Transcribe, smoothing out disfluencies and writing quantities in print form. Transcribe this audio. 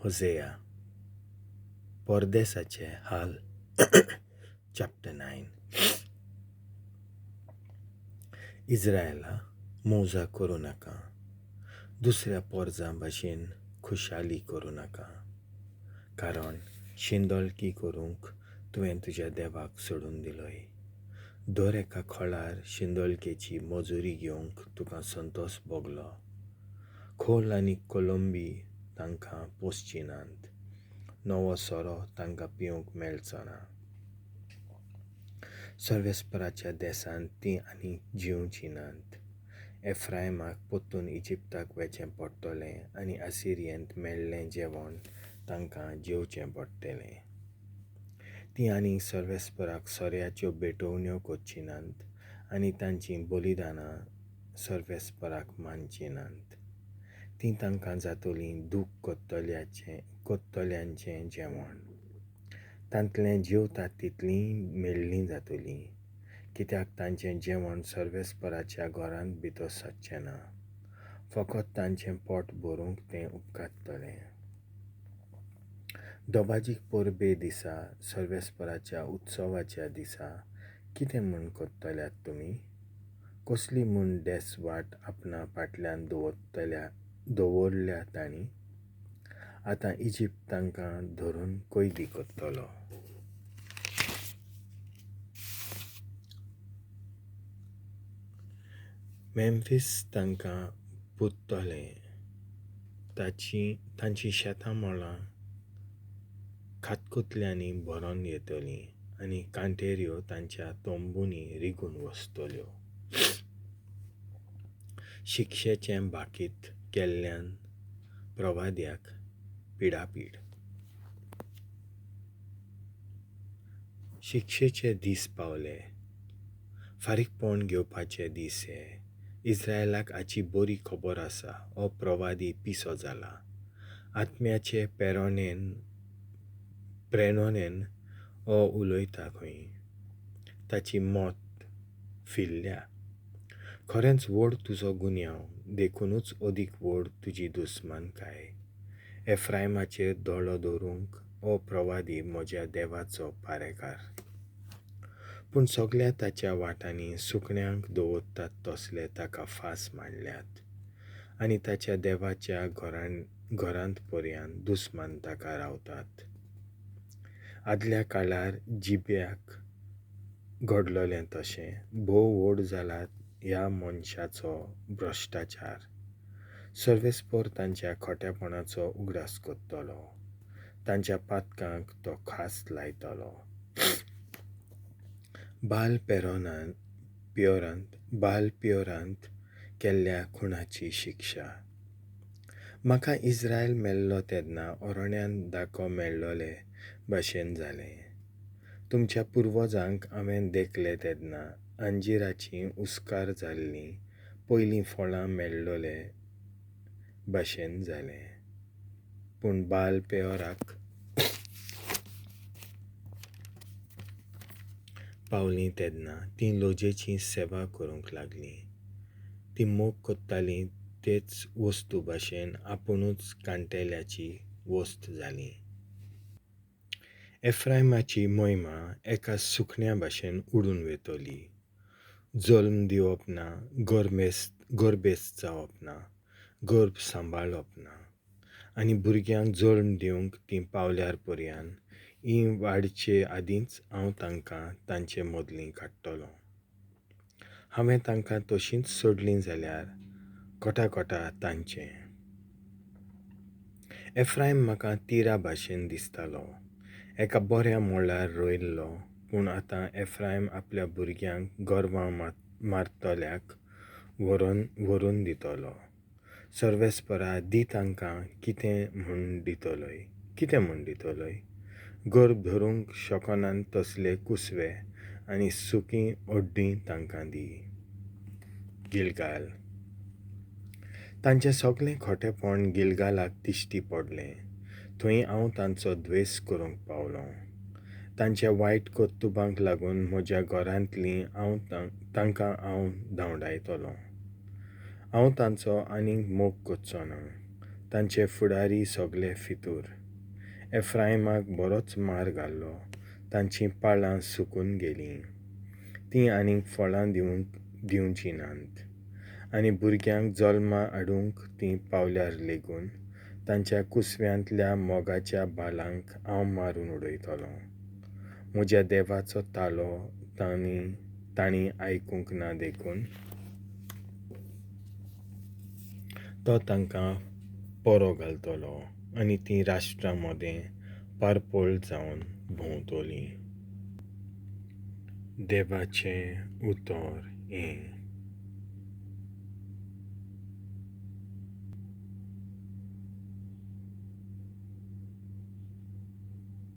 होझेया. परदेसाचे हाल. चॅप्टर 9. इज्रायला, मौजा करूं नाका, दुसऱ्या पोरजां भाशेन खुशाली करूं नाका, कारण शिंदळकी करूंक तुवें तुज्या देवाक सोडून दिलोय. दर एका खळार शिंदळकेची मजुरी घेवंक तुका संतोस भोगलो. खोल आनी कोलंबी तांकां पोसची नात, नवो सोरो तांकां पिवंक मेळचो ना. सर्वेस्पराच्या देसांत तीं आनी जिवचीं नात. एफ्रायमाक परतून इजिप्ताक वचचें पडटलें आनी असिरियेंत मेळ्ळें जेवण तांकां जेवचें पडटलें. तीं आनी सर्वेस्पराक सोऱ्याच्यो भेटवण्यो करचीं नात आनी तांचीं बलिदानां सर्वेस्पराक मानचीं नात. तीं तांकां जातलीं दूख कोत्तल्यांचें जेवण. तांतलें जेवतात तितलीं मेल्लीं जातलीं, कित्याक तांचें जेवण सर्वेस्पराच्या घरांत भितर सरचें ना. फकत तांचें पोट भरूंक तें उपकारतलें. दबाजीक परबे दिसा, सर्वेस्पराच्या उत्सवाच्या दिसा कितें म्हूण करतल्यात तुमी? कसली म्हूण देस वाट आपणा फाटल्यान दवरल्या तांणी? आतां इजिप्त तांकां धरून कैदी करतलो. मेम्फीस तांकां पुरतलें. तांचीं शेतां मळां खातकुतल्यांनी भरून येतलीं आनी कांटेऱ्यो तांच्या तंबूंनी रिगून वसतल्यो. शिक्षेचें भाकीत केल्ल्यान प्रवाद्याक पिडापीड. शिक्षेचे दीस पावले, फारीकपण घेवपाचे दीस हे. इज्रायलाक हाची बरी खबर आसा, हो प्रवादी पिसो जाला. आत्म्याचे प्रेरणेन हो उलयता खंय. ताची मत फिरल्या. खरेंच व्हड तुजो गुन्यांव, देखूनच अदीक व्हड तुजी दुस्मानकाय. एफ्रायमाचेर दोळो दवरूंक हो प्रवादी म्हज्या देवाचो पारेकार. पूण सगल्या ताच्या वाटांनी सुकण्यांक दवरतात तसले ताका फास मांडल्यात आनी ताच्या देवाच्या घरांत पर्यान दुस्मान ताका रावतात. आदल्या काळार जिब्याक घडलोलें तशें भोव व्हड जाला ह्या मनशाचो भ्रश्टाचार. सर्वेस्पर तांच्या खोटेपणाचो उगडास करतलो, तांच्या पातकांक तो खास लायतलो. बाल पियोरांत केल्ल्या खुणाची शिक्षा. म्हाका इज्रायल मेल्लो तेन्ना अरण्यांत दाको मेळ्ळोले भाशेन जालें. तुमच्या पुर्वजांक हांवें देखले तेन्ना अंजिराचीं उस्कार जाल्लीं पयलीं फळां मेळ्ळोले भाशेन जालें. पूण बाल पेयोराक पावलीं तेन्ना तीं लजेची सेवा करूंक लागलीं. तीं मोग करतालीं तेच वस्तू भाशेन आपुणूच कांटेल्याची वस्त जाली. एफ्रायमाची मोहिमा एका सुकण्या भाशेन उडून वतली. जल्म दिवप ना, गर्भेस्त जावप ना, गर्भ सांबाळप ना, आनी भुरग्यांक जल्म दिवंक तीं पावल्यार पर्यान हीं वाडचे आदींच हांव तांकां तांचे मदलीं काडटलो. हांवें तांकां तशींच सोडलीं जाल्यार कोटाकोटा तांचें. एफ्रायम म्हाका तिरा भाशेन दिसतालो, एका बऱ्या मळार रोयल्लो. पूण आतां एफ्रायम आपल्या भुरग्यांक गोरवां मारतल्याक व्हरून दितलो. सर्वेस्परा दी तांकां कितें म्हूण दितलोय? गर्भ धरूंक शकनात तसले कुसवे आनी सुकी अड्डीं तांकां दी. गिलगाल. तांचें सगलें खोटेपण गिलगालाक दिश्टी पडलें. थंय हांव तांचो द्वेस करूंक पावलों. तांच्या वायट कर्तुबांक लागून म्हज्या घरांतलीं हांव तांकां हांव धांवडायतलों. हांव तांचो आनीक मोग करचो ना. तांचे फुडारी सगले फितूर. एफ्रायमाक बरोच मार घालो, तांचीं पाळां सुकून गेलीं, तीं आनीक फळां दिवचीं नात. आनी भुरग्यांक जल्मा हाडूंक तीं पावल्यार लेगून तांच्या कुसव्यांतल्या मोगाच्या बालांक हांव मारून उडयतलों. म्हज्या देवाचो तालो तांणी आयकूंक ना देखून तो तांकां परो घालतलो आनी तीं राष्ट्रां मदें पारपोळ जावन भोंवतलीं. देवाचें उतर हें.